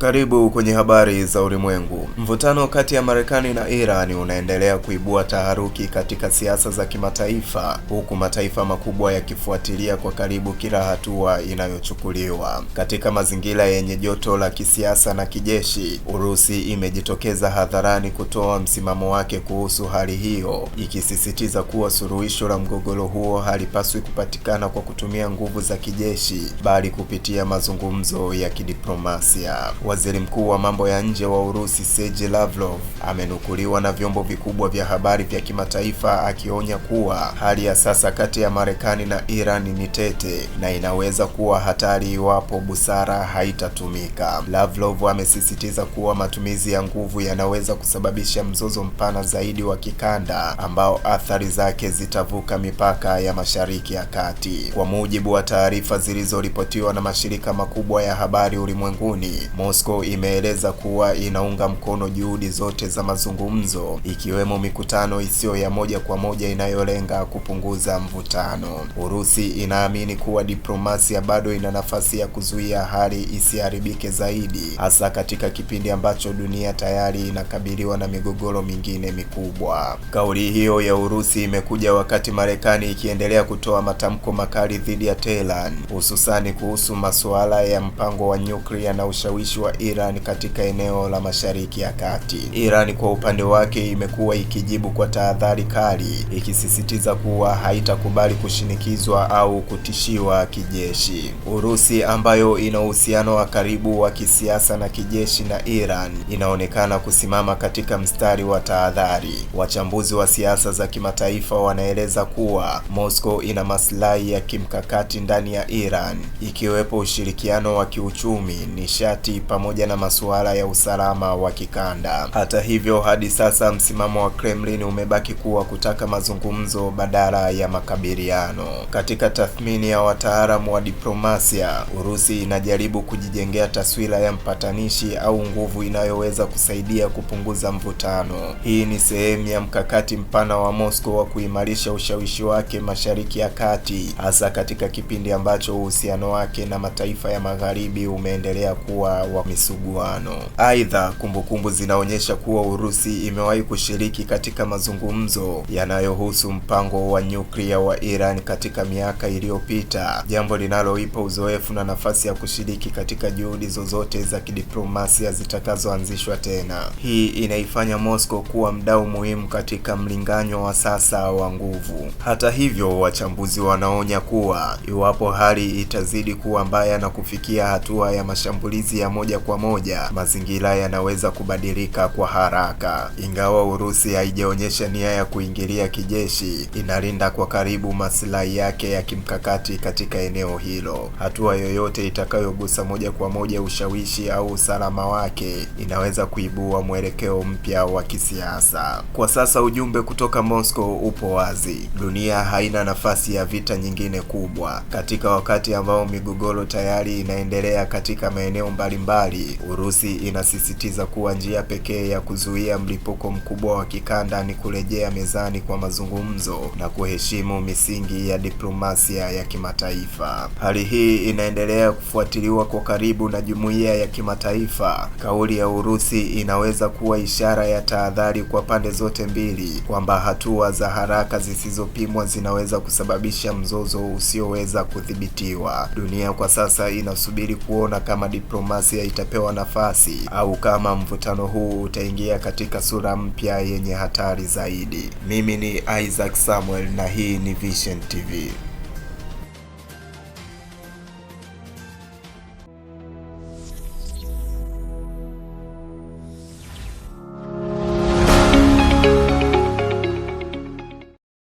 Karibu kwenye habari za ulimwengu. Mvutano kati ya Marekani na Iran unaendelea kuibua taharuki katika siasa za kimataifa, huku mataifa makubwa yakifuatilia kwa karibu kila hatua inayochukuliwa. Katika mazingira yenye joto la kisiasa na kijeshi, Urusi imejitokeza hadharani kutoa msimamo wake kuhusu hali hiyo, ikisisitiza kuwa suluhisho la mgogoro huo halipaswi kupatikana kwa kutumia nguvu za kijeshi, bali kupitia mazungumzo ya kidiplomasia. Waziri Mkuu wa mambo ya nje wa Urusi Sergei Lavrov amenukuliwa na vyombo vikubwa vya habari vya kimataifa akionya kuwa hali ya sasa kati ya Marekani na Iran ni tete na inaweza kuwa hatari iwapo busara haitatumika. Lavrov amesisitiza kuwa matumizi ya nguvu yanaweza kusababisha mzozo mpana zaidi wa kikanda ambao athari zake zitavuka mipaka ya Mashariki ya Kati. Kwa mujibu wa taarifa zilizoripotiwa na mashirika makubwa ya habari ulimwenguni, Moscow imeeleza kuwa inaunga mkono juhudi zote za mazungumzo, ikiwemo mikutano isiyo ya moja kwa moja inayolenga kupunguza mvutano. Urusi inaamini kuwa diplomasia bado ina nafasi ya kuzuia hali isiharibike zaidi, hasa katika kipindi ambacho dunia tayari inakabiliwa na migogoro mingine mikubwa. Kauli hiyo ya Urusi imekuja wakati Marekani ikiendelea kutoa matamko makali dhidi ya Tehran, hususani kuhusu masuala ya mpango wa nyuklia na ushawishi wa Iran katika eneo la Mashariki ya Kati. Iran kwa upande wake imekuwa ikijibu kwa tahadhari kali, ikisisitiza kuwa haitakubali kushinikizwa au kutishiwa kijeshi. Urusi ambayo ina uhusiano wa karibu wa kisiasa na kijeshi na Iran inaonekana kusimama katika mstari wa tahadhari. Wachambuzi wa siasa za kimataifa wanaeleza kuwa Moscow ina maslahi ya kimkakati ndani ya Iran, ikiwepo ushirikiano wa kiuchumi, nishati pamoja na masuala ya usalama wa kikanda. Hata hivyo, hadi sasa msimamo wa Kremlin umebaki kuwa kutaka mazungumzo badala ya makabiliano. Katika tathmini ya wataalamu wa diplomasia, Urusi inajaribu kujijengea taswira ya mpatanishi au nguvu inayoweza kusaidia kupunguza mvutano. Hii ni sehemu ya mkakati mpana wa Moscow wa kuimarisha ushawishi wake Mashariki ya Kati, hasa katika kipindi ambacho uhusiano wake na mataifa ya Magharibi umeendelea kuwa wa misuguano. Aidha, kumbukumbu zinaonyesha kuwa Urusi imewahi kushiriki katika mazungumzo yanayohusu mpango wa nyuklia wa Iran katika miaka iliyopita, jambo linaloipa uzoefu na nafasi ya kushiriki katika juhudi zozote za kidiplomasia zitakazoanzishwa tena. Hii inaifanya Moscow kuwa mdau muhimu katika mlinganyo wa sasa wa nguvu. Hata hivyo, wachambuzi wanaonya kuwa iwapo hali itazidi kuwa mbaya na kufikia hatua ya mashambulizi ya moja kwa moja, mazingira yanaweza kubadilika kwa haraka. Ingawa Urusi haijaonyesha nia ya kuingilia kijeshi, inalinda kwa karibu maslahi yake ya kimkakati katika eneo hilo. Hatua yoyote itakayogusa moja kwa moja ushawishi au usalama wake inaweza kuibua mwelekeo mpya wa kisiasa. Kwa sasa ujumbe kutoka Moscow upo wazi: dunia haina nafasi ya vita nyingine kubwa. Katika wakati ambao migogoro tayari inaendelea katika maeneo mbalimbali, Urusi inasisitiza kuwa njia pekee ya kuzuia mlipuko mkubwa wa kikanda ni kurejea mezani kwa mazungumzo na kuheshimu misingi ya diplomasia ya kimataifa. Hali hii inaendelea kufuatiliwa kwa karibu na jumuiya ya kimataifa. Kauli ya Urusi inaweza kuwa ishara ya tahadhari kwa pande zote mbili kwamba hatua za haraka zisizopimwa zinaweza kusababisha mzozo usioweza kudhibitiwa. Dunia kwa sasa inasubiri kuona kama diplomasia itapewa nafasi au kama mvutano huu utaingia katika sura mpya yenye hatari zaidi. Mimi ni Isaac Samuel na hii ni Vision TV.